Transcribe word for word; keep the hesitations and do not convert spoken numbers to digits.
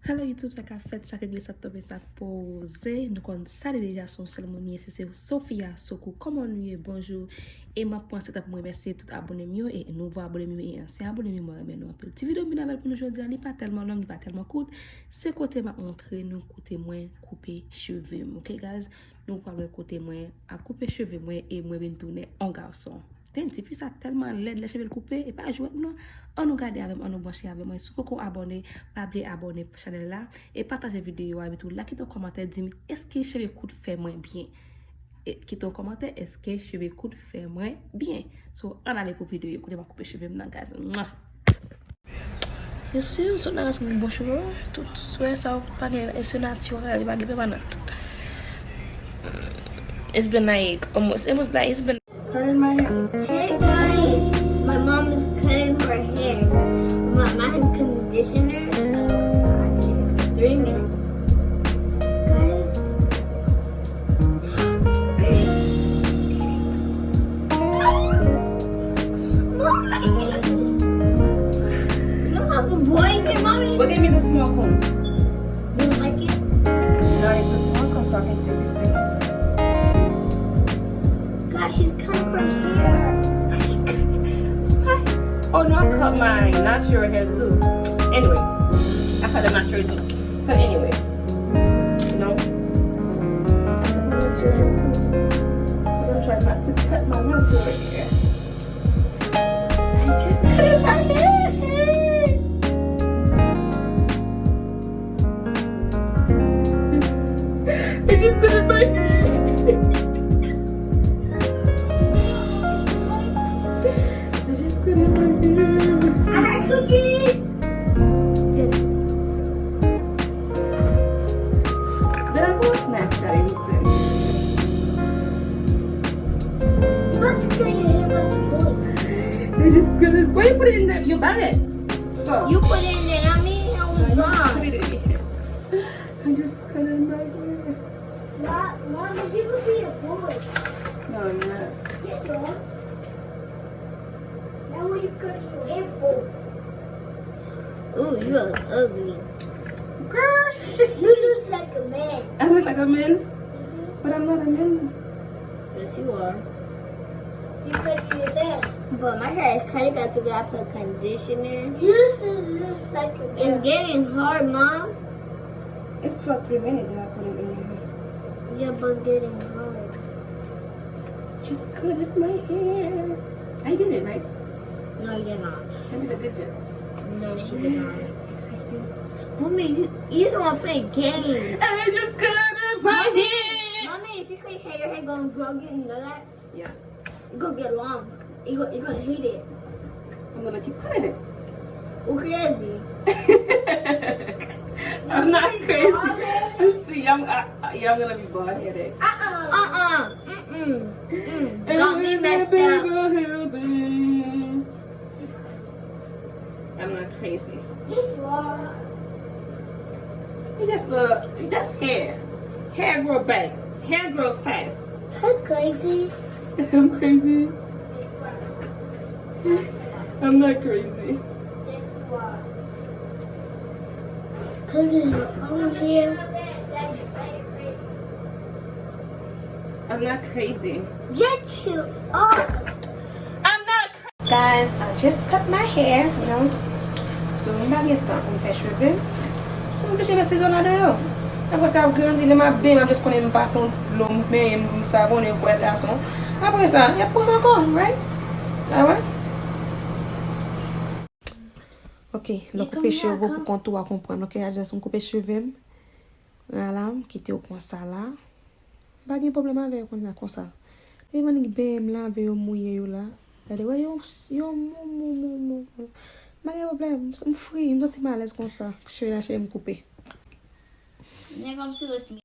Hello YouTube, sa k ap fèt, sa k regle, sa k tonbe, sa k poze. Nou konn sa li deja, se yon sèl moun ye, se, se Sofia Sokou. Kòman nou ye? Bonjou. E m ap pran se tan pou m remèsye tout abone m yo, e nouvo abone m yo, e ansyen abone m yo, mwen renmen nou anpil. Ti videyo m vin avè l pou nou jodi a, li pa tèlman long, li pa tèlman kout. Se kote m ap montre nou kote mwen koupe cheve m, ok guys? Nou pral wè kote mwen ap koupe cheve mwen e mwen vin tounen on gason. Damn, tifi sa tèlman lèd lè cheve l koupe, e pa jwèt non. Ann nou gade avè m, ann nou branche avè mwen. Si w poko abòne, pa bliye abòne chanèl la e pataje videyo a, epi tou la kite yon kòmantè, di m èske cheve kout fè mwen byen. E kite yon kòmantè, èske cheve kout fè mwen byen? So, ann ale pou videyo, kote m ap koupe cheve m nan, guys. Mwa! Mesye, m sot nan ras ki gen bon cheve, tout swè sa yo pa gen, e se natirèl, li pa gen pèmanant. It's been like almost, it was like, it's been Curling my hair. Hey guys, my mom is cutting her hair. My, my hand conditioner, so I did it for three minutes. Guys, Mommy! You have a boy here, Mommy? But give me the small cone. You don't like it? No, it's the small cone, so I can take this thing. Gosh, she's cutting her hair. Oh no, I cut my natural hair too. Anyway, I cut the natural too. So anyway, you know, I cut my natural hair too. I'm gonna try not to cut my natural hair. I just cut my hair. I just cut my hair. I just cut my hair. I got cookies. But I go Snapchat and send. You about to kill your hair, about to boy. I just cut it. Why you put it in the, your bag? Stop. You put it in there, not me. I was gone. No, you put it in here. I just cut it right here. Mom, Mom, you could be a boy. No, I'm not. Yes, you are. Now when you cut your hair, boy. Ooh, you are ugly. Girl. You look like a man. I look like a man? Mm-hmm. But I'm not a man. Yes, you are. Because you're there. But my hair is kinda got to get put conditioner. You should look like a man. It's getting hard, Mom. It's for three minutes that I put it in your hair. Yeah, but it's getting hard. Just cut up my hair. I did it, right? No, you did not. I did a good job. No, she did not. Exactly. Mommy, you, you just want to play games. I just cut up my hair. Mommy, if you cut your hair, your hair gonna grow again, you know that? Yeah. It gonna get long. You gonna, you gonna hate it. I'm gonna keep cutting it. You crazy. I'm not crazy. I'm still, I'm, I, I, yeah, I'm gonna be bald headed. Uh-uh. Uh-uh. Mm-mm. Mm. Got me messed up. I'm not crazy. Yes, you are. You just, uh, you just hair. Hair grow back. Hair grow fast. I'm crazy. I'm crazy. I'm not crazy. Yes, you are. Crazy over here. I'm not crazy. Yes, you are. I'm not cra- Guys, I just cut my hair, you know. So, m pa gen tan pou m fè cheve m. So, m oblije met sizo ladan yo. Apre sa, ap grandi, lè m ap benyen, m ap just konnen m pase yon dlo, m benyen, m savone, m kwè gason. Apre sa, y ap pouse ankò, right? Ah ouais? Ok, lè w koupe cheve w pou kont ou, w a konprann. Ok, a just m koupe cheve m. Vwala, m kite yo konsa la. M pa gen pwoblèm avè yo konnya konsa. Depi m annik benyen m lave yo, mouye yo la. Gade, wè yo, yo mou, mou, mou, mou. M pa gen pwoblèm, m, m fri, m santi m alèz konsa. Cheve la, cheve m koupe. Nèg ap sou lòt fi.